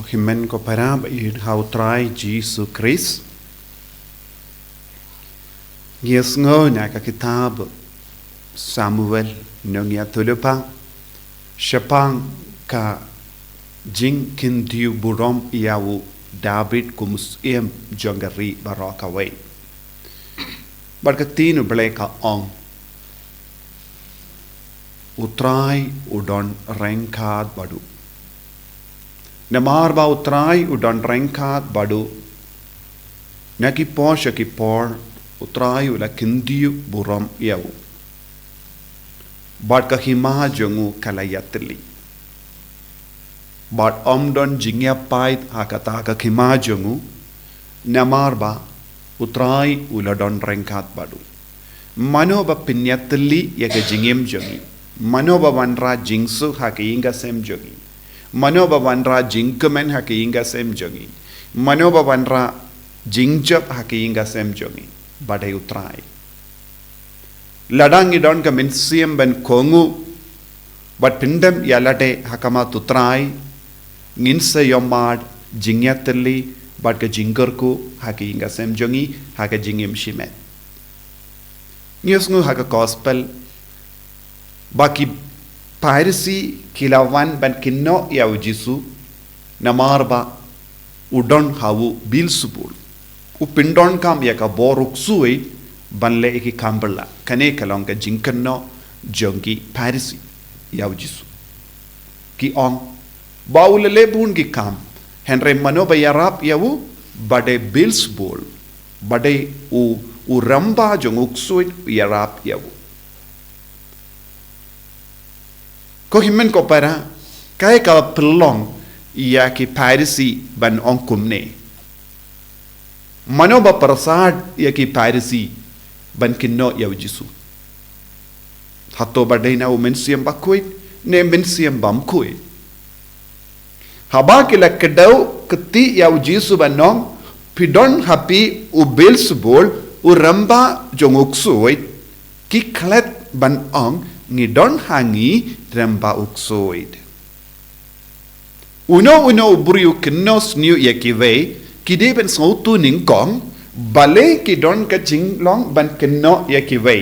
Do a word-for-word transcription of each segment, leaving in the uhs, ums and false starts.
Hynmen ko para ba ïeit ha u Trai Jisu Khrist. Ngi ïa sngew na ka kitab Samuel nongïathuhlypa shaphang ka jingkyntiew burom ïa u David kum u syiem jong ka ri baroh kawei. Bad ka ktien u Blei ka ong, u Trai u don ryngkat bad u. Namar ba u Trai u don ryngkat bad u, na ki por sha ki por u Trai u la kyntiew burom ïa u. Bad ka hima jong u ka la ïatylli. Bad ym don jingïapait ha kata ka hima jong u, namar ba u Trai u la don ryngkat bad u. Mano ba pynïatylli ïa ka jingim jong ngi? Mano ba wanrah jingsuk ha ka ïing ka sem jong ngi? Mano ba wanrah jingkmen ha ka ïing ka sem jong ngi? Mano ba wanrah jingjop ha ka ïing ka sem jong ngi? Ba dei u Trai. Lada ngi don ka mynsiem ban kohnguh bad pyndem ïa lade ha khmat u Trai, ngin sa ïohmad jingïatylli bad ka jingkyrkhu ha ka ïing ka sem jong ngi, ha ka jingim shimet. Ngi ïohsngew ha ka gospel ba ki Pharisi ki la wan ban kynnoh ïa u Jisu, namar ba u don ha u Beelzebul. U pyndonkam ïa ka bor u ksuid ban leh ïa ki kam pyrshah. Kane ka long ka jingkynnoh jong ki Pharisi ïa u Jisu. Ki ong ba u la leh bun ki kam, hynrei mano ba ïarap ïa u? Ba dei Beelzebul, ba dei u, u rangbah jong u ksuid u ïarap ïa u. Ko hynmen ko para, kaei ka pynlong ïa ki Pharisi ban ong kumne? Mano ba pyrshah ïa ki Pharisi ban kynnoh ïa u Jisu? Hato ba dei na u Mynsiem Bakhuid ne Mynsiem Bymkhuid? Haba ki la kdew kti ïa u Jisu ban ong, phi don ha phi u Beelzebul, u rangbah jong u ksuid, ki klet ban ong, ngi don ha ngi rangbah u ksuid. Uno uno u briew u kynnoh sniew ïa kiwei, ki dei ban sngewthuh nyngkong, balei ki don ka jinglong ban kynnoh ïa kiwei.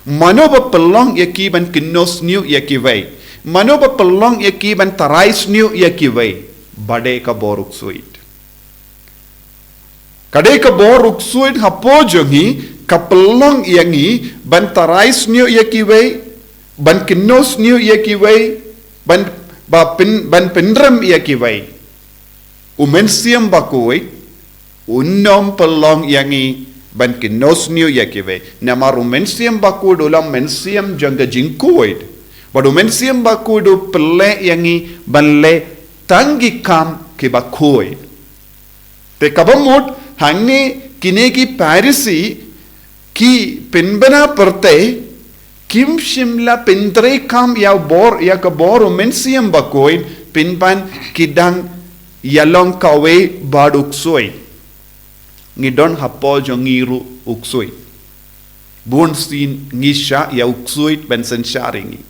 Mano ba pynlong ïa ki ban kynnoh sniew ïa kiwei? Mano ba pynlong ïa ki ban tharai sniew ïa kiwei? Ba dei ka bor u ksuid. Ka dei ka bor u ksuid hapoh jong ngi ka pynlong ïa ngi ban tharai sniew ïa kiwei, ban kynnoh sniew ïa kiwei, ban, ba pyn, ban pynrem ïa kiwei. U Mynsiem Bakhuid un ym pynlong ïa ngi ban kynnoh sniew ïa kiwei. Namar u Mynsiem Bakhuid u long mynsiem jong ka jingkhuid. Bad u Mynsiem Bakhuid u pynleh ïa ngi ban leh tang ki kam kiba khuid. Te kaba mut hangne kine ki Pharisi ki pynbna pyrthei, kim shym la pyntreikam ïa u bor, ïa ka bor u Mynsiem Bakhuid, pynban ki dang ïalong kawei bad u ksuid. Ngi don hapoh jong ngi ruh u ksuid. Bun sien ngi shah ïa u ksuid ban synshar ïa ngi.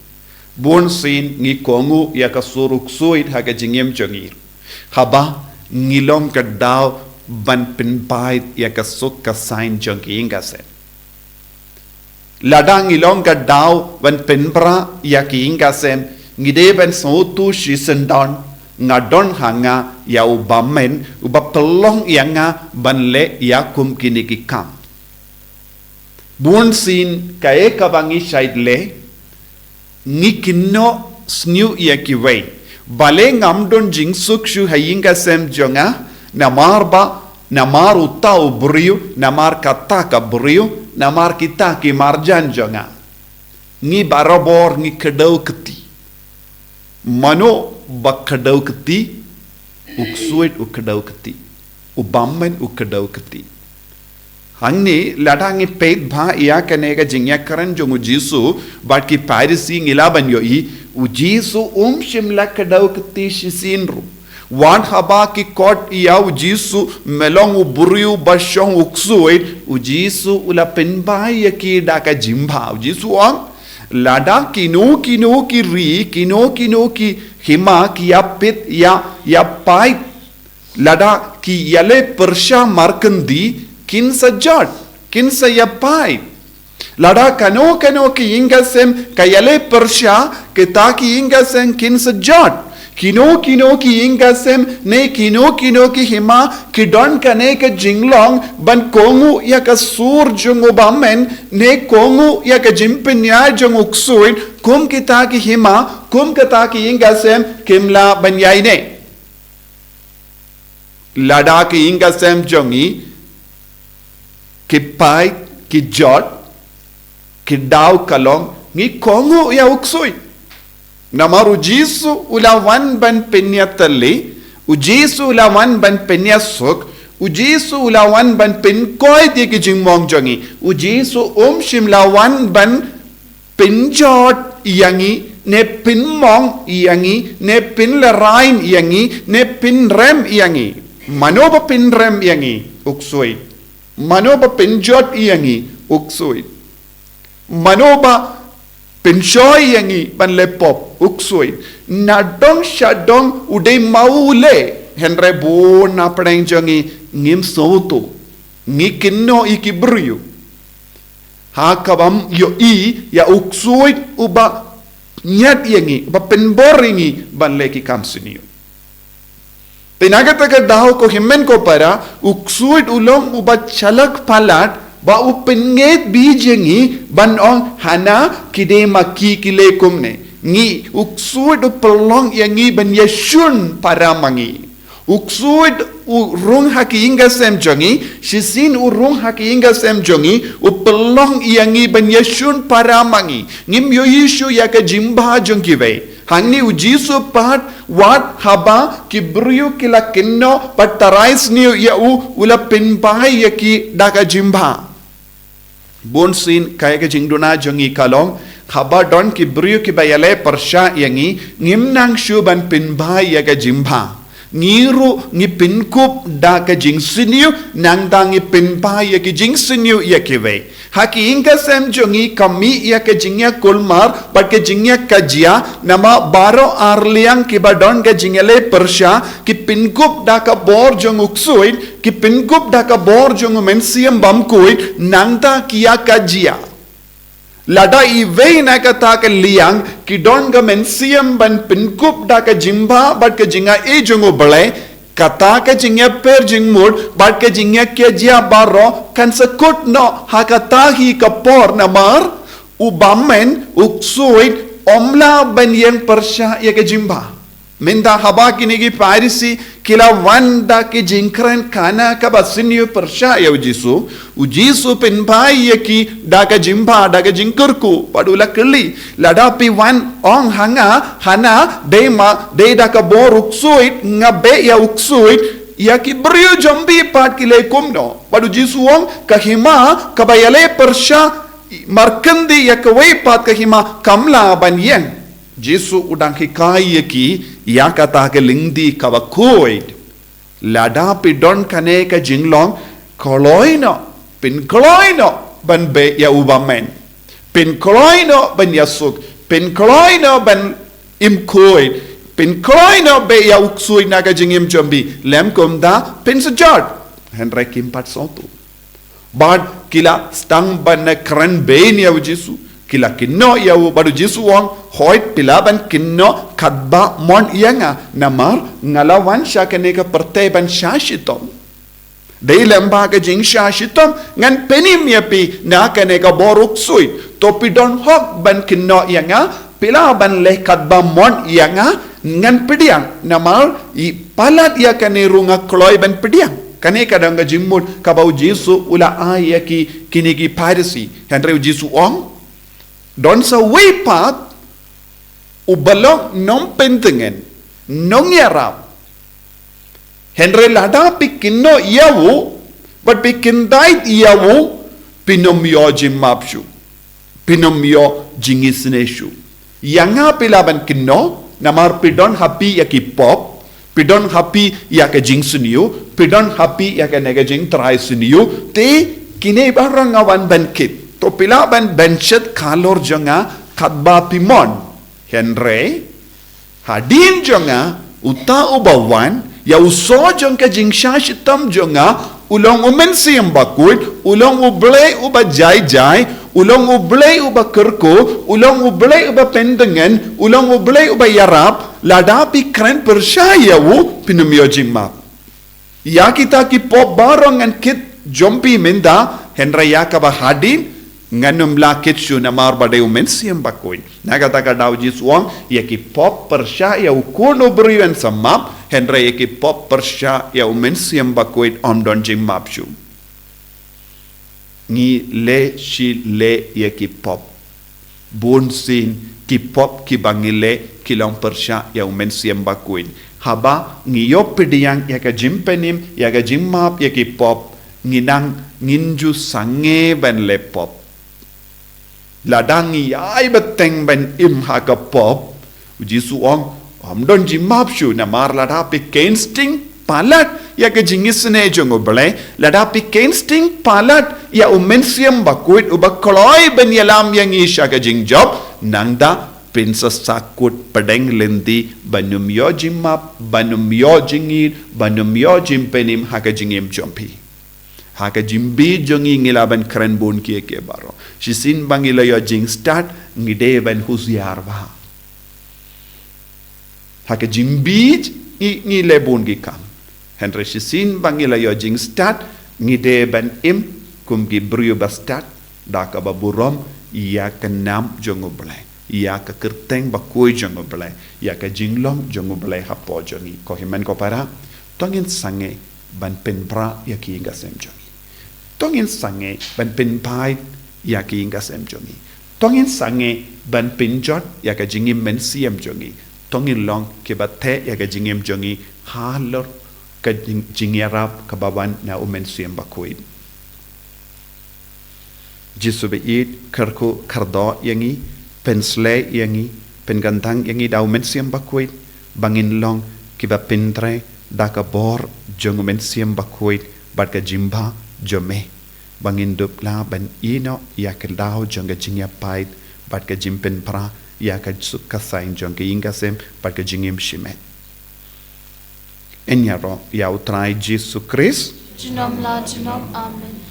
Bun sien ngi kohnguh ïa ka sur u ksuid ha ka jingim jong ngi. Haba ngi long ka daw ban pynpait ïa ka suk ka saiñ jong ka ïing ka sem. Lada ngi long ka daw ban pynbra ïa ka ïing ka sem, ngi dei ban sngewthuh shisyndon, nga don ha nga ïa u bymmen uba pynlong ïa nga ban leh ïa kum kine ki kam. Bun sien kaei kaba ngi shait leh, ngi kynnoh sniew ïa kiwei. Balei ngam don jingsuk shuh ha ïing ka sem jong nga, namar ba, namar uta u briew, namar kata ka briew, namar kita ki marjan jong nga. Ngi barabor ngi kdew kti. Mano ba kdew kti? U ksuid u kdew kti. U bymmen u kdew kti. Hangne lada ngi peit bha ïa kane ka jingïakren jong u Jisu bad ki Pharisi, ngi lah ban ïohi, u Jisu um shym la kdew kti shisien ruh. Wat haba ki khot ïa u Jisu me long u briew ba shong u ksuid, u Jisu u la pynbha ïa ki da ka jingbha. U Jisu u ong, lada kino kino ki ri, kino kino ki hima ki ïapit ïa, ïapait Lada ki ïaleh pyrshah markynti, kin sa jot, kin sa ïapaid. Lada kano kano ki ïing ka sem ka ïaleh pyrshah, kita ki ïing ka sem kin sa jot. Kino kino ki ïing ka sem ne kino kino ki hima ki don kane ka jinglong ban kohnguh ïa ka sur jong u bymman ne kohnguh ïa ka jingpynïaid jong u ksuid, kum kita ki hima, kum kita ki ïing ka sem kim lah ban ïaineh. Lada ki ïing ka sem jong ngi ki paid, ki jot, ki daw ka long, ngi kohnguh ïa u ksuid. Namar u Jisu u la wan ban pynïatylli, u Jisu u la wan ban pynïasuk, u Jisu u la wan ban pynkoit ïa ki jingmong jong ngi. U Jisu um shym la wan ban pynjot ïa ngi, ne pynmong ïa ngi, ne pynlehraiñ ïa ngi, ne pynrem ïa ngi. Mano ba pynrem ïa ngi? U ksuid. Mano ba pynjot ïa ngi? U ksuid. Mano ba pynshoi ïa ngi ban leh pop? U ksuid. Na dong sha dong u dei ma u leh, hynrei bun na pdeng jong ngi ngim sngewthuh. Ngi kynnoh ïa ki briew. Ha kaba ym ïohi ïa u ksuid uba ñiad ïa ngi, uba pynbor ïa ngi ban leh ki kam sniew. Te na kata ka daw ko hynmen ko para, u ksuid u long uba shalak palat, ba u pynngeit bha ïa ngi, ban ong hana ki dei ma ki ki leh kumne. Ngi, u ksuid u pynlong ïa ngi ban ïashun para ma ngi. U ksuid u rung ha ki ïing ka sem jong ngi, shisien u rung ha ki ïing ka sem jong ngi, u pynlong ïa ngi ban ïashun para ma ngi. Ngim ïohi shuh ïa ka jingbha jong kiwei. Hangne u Jisu pat, wat haba ki briew ki la kynnoh bad tharai sniew ïa u, u la pynbha ïa ki da ka jingbha. Bunsien kaei ka jingduna jong ngi ka long, haba don ki briew kiba ïaleh pyrshah ïa ngi, ngim nang shuh ban pynbha ïa ka jingbha. Ngi ruh ngi pynkup da ka jingsniew, nangta ngi pynbha ïa ka jingsniew ïa kiwei. Ha ki ïing ka sem jong ngi ka mih ïa ka jingïakulmar bad ka jingïakajia, namar baroh arliang kiba don ka jingïaleh pyrshah ki pynkup da ka bor jong u ksuid, ki pynkup da ka bor jong u mynsiem bymkhuid, nangta ki ïakajia. Lada iwei na kata ka liang ki don ka mynsiem ban pynkup da ka jingbha bad ka jingai jong u Blei, kata ka jingïapher jingmut bad ka jingïakajia baroh kan sa kut noh ha kata hi ka por, namar u bymman, u ksuid, um lah ban ïeng pyrshah ïa ka jingbha. Mynta haba kine ki Pharisi ki la wan da ki jingkren khana kaba sniew pyrshah ïa u Jisu, u Jisu u pynbha ïa ki da ka jingbha, da ka jingkyrkhu, bad u la kylli, lada phi wan ong ha nga, hana, dei ma, dei da ka bor u ksuid nga beh ïa u ksuid, ïa ki briew jong phi pat ki leh kumno? Bad u Jisu u ong, ka hima kaba ïaleh pyrshah markynti ïa kawei pat ka hima kam lah ban ïeng. Jisu u dang hikai ïa ki ïa kata ka lynti kaba khuid. Lada phi don kane ka jinglong, kloi noh, pynkloi noh ban beh ïa u bymman. Pynkloi noh ban ïasuk, pynkloi noh ban im khuid, pynkloi noh beh ïa u ksuid na ka jingim jong phi, lym kumta phin sa jot. Hynrei kim pat sngewthuh. Bad ki la sdang ban kren bein ïa u Jisu. Ki la kynnoh ïa u, bad u Jisu u ong, hooid phi lah ban kynnoh katba mon ïa nga, namar nga la wan sha kane ka pyrthei ban shah shitom. Dei lyngba ka jingshah shitom ngan pynim ïa phi na kane ka bor u ksuid. To phi don hok ban kynnoh ïa nga, phi lah ban leh katba mon ïa nga, ngan pdiang, namar i palat ïa kane ruh nga kloi ban pdiang. Kane ka dang ka jingmut kaba u Jisu u la ai ïa ki, kine ki Pharisi. Hynrei u Jisu u ong, don sa uwei pat uba long nongpyntngen, nongïarap. Hynrei lada phi kynnoh ïa u bad phi kyntait ïa u, phin ym ïoh jingmap shuh, phin ym ïoh jingisynei shuh. Ïa nga phi lah ban kynnoh, namar phi don ha phi ïa ki pop, phi don ha phi ïa ka jingsniew, phi don ha phi ïa kane ka jingtrai sniew. Te kine baroh nga wan ban kit. To phi lah ban pynshet halor jong nga katba phi mon. Hynrei hadien jong nga, uta uba wan, Ïa u soh jong ka jingshah shitom jong nga, u long u Mynsiem Bakhuid, u long u Blei uba jai jai, u long u Blei uba kyrkhu, u long u Blei uba pyndengeng, u long u Blei uba ïarap, lada phi kren pyrshah ïa u, phin ym ïoh jingmap. Ïa kita ki pop baroh ngan kit jong phi mynta, hynrei ïa kaba hadien, ngan ym lah kit shuh namar ba dei u Mynsiem Bakhuid. Na kata ka daw Jisu u ong, ïa ki pop pyrshah ïa u Khun u briew yn sa map, hynrei ïa ki pop pyrshah ïa u Mynsiem Bakhuid ym don jingmap shuh. Ngi leh shi leh ïa ki pop. Bunsien ki pop kiba ngi leh ki long pyrshah ïa u Mynsiem Bakhuid. Haba ngi ïoh pdiang ïa ka jingpynim, ïa ka jingmap ïa ki pop, ngi nang ngin ju sangeh ban leh pop. Lada ngi ïai bteng ban im ha ka pop, u Jisu u ong, ym don jingmap shuh namar lada phi kynsting palat ïa ka jingisynei jong u Blei, lada phi kynsting palat ïa u Mynsiem Bakhuid uba kloi ban ïalam ïa ngi sha ka jingjop, nangta phin sa sahkut pdeng lynti ban ym ïoh jingmap, ban ym ïoh jingïeit, ban ym ïoh jingpynim ha ka jingim jong phi. Ha ka jingbieit jong ngi ngi lah ban kren bun kiei kiei baroh. Shisien ba ngi la ïoh jingstad ngi dei ban husiar bha. Ha ka jingbieit ngi, ngi leh bun ki kam. Hynrei shisien ba ngi la ïoh jingstad ngi dei ban im kum ki briew ba stad da kaba burom ïa ka nam jong u Blei, ïa ka kyrteng bakhuid jong u Blei, ïa ka jinglong jong u Blei hapoh jong ngi. Ko hynmen ko para, to ngin sangeh ban pynbha ïa ki ïing ka sem jong ngi. To ngin sangeh ban pynbha ïa ki ïing ka sem jong ngi. To ngin sangeh ban pynjot ïa ka jingim mynsiem jong ngi. To ngin long kiba theh ïa ka jingim jong ngi halor ka jing-, jingïarap kaba wan na u Mynsiem Bakhuid. Jisu ba ïeit, kyrkhu kyrdoh ïa ngi, pynshlei ïa ngi, pynkyntang ïa ngi da u Mynsiem Bakhuid, ba ngin long kiba pyntrei da ka bor jong u Mynsiem Bakhuid bad ka jingbha jong me, ba ngin dup lah ban ïehnoh ïa ka daw jong ka jingïapait bad ka jingpynbha ïa ka suk ka saiñ jong ka ïing ka sem bad ka jingim shimet. Ngin ïaroh ïa u Trai Jisu Khrist. Junom la junom, amen.